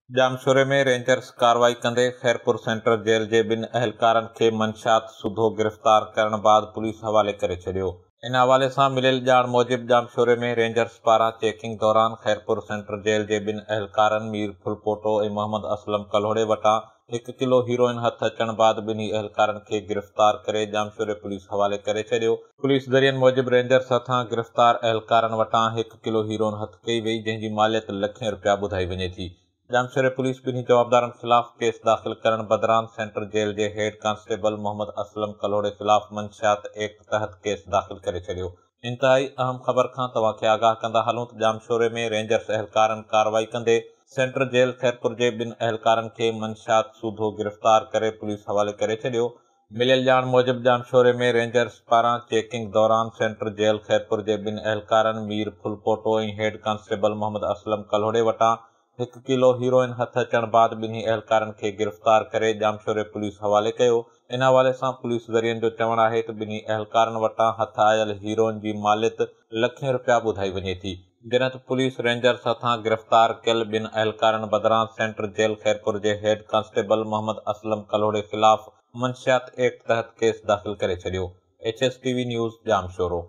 ڄامشوري ۾ رينجرز ڪارروائي ڪندي خيرپور سينٽر جيل جي ٻن اهلڪارن کي منشيات سوڌو گرفتار ڪرڻ بعد پوليس حوالي ڪري ڇڏيو. ان حوالي سان مليل ڄاڻ موجب ڄامشوري ۾ رينجرز پاران چيڪنگ دوران خيرپور سينٽر جيل جي ٻن اهلڪارن مير ڦلپوٽو ۽ محمد اسلم ڪلهوڙي وٽان هڪ ڪلو هيروئن هٿ اچڻ بعد ٻنهي اهلڪارن کي گرفتار ڪري ڄامشوري پوليس حوالي ڪري ڇڏيو. پوليس ذريعن موجب رينجرز هٿان گرفتار اهلڪارن وٽان هڪ ڪلو هيروئن هٿ ڪئي وئي جنهن جي ماليت لکين رپيا ٻڌائي وڃي ٿي. ڄامشوري پوليس ٻنهي جوابدارن خلاف ڪيس داخل ڪرڻ بدران سينٽر جيل جي هيڊ ڪانسٽيبل محمد اسلم ڪلهوڙي خلاف منشيات ايڪٽ تحت ڪيس داخل ڪري ڇڏيو. انتهائي اهم خبر کان توهان کي آگاهه ڪندا هلون ته ڄامشوري ۾ رينجرز اهلڪارن ڪارروائي ڪندي سينٽر جيل خيرپور جي ٻن اهلڪارن کي منشيات سوڌو گرفتار ڪري پوليس حوالي ڪري ڇڏيو. مليل ڄاڻ موجب ڄامشوري ۾ رينجرز پاران چيڪنگ دوران سينٽر جيل خيرپور جي ٻن اهلڪارن مير ڦلپوٽو ۽ هيڊ ڪانسٽيبل محمد اسلم ڪلهوڙي وٽان هڪ ڪلو هيروئن هٿ اچڻ بعد ٻنهي اهلڪارن کي گرفتار ڪري ڄامشوري پوليس حوالي ڪيو. ان حوالي سان پوليس ذريعن جو چوڻ آهي ته ٻنهي اهلڪارن وٽان هٿ آيل هيروئن جي ماليت لکين رپيا ٻڌائي وڃي ٿي. جڏهن ته پوليس رينجرز هٿان گرفتار ڪيل ٻن اهلڪارن بدران سينٽر جيل خيرپور جي هيڊ ڪانسٽيبل محمد اسلم ڪلهوڙي خلاف منشيات ايڪٽ تحت ڪيس داخل ڪري ڇڏيو. H S T V news, Jamshoro.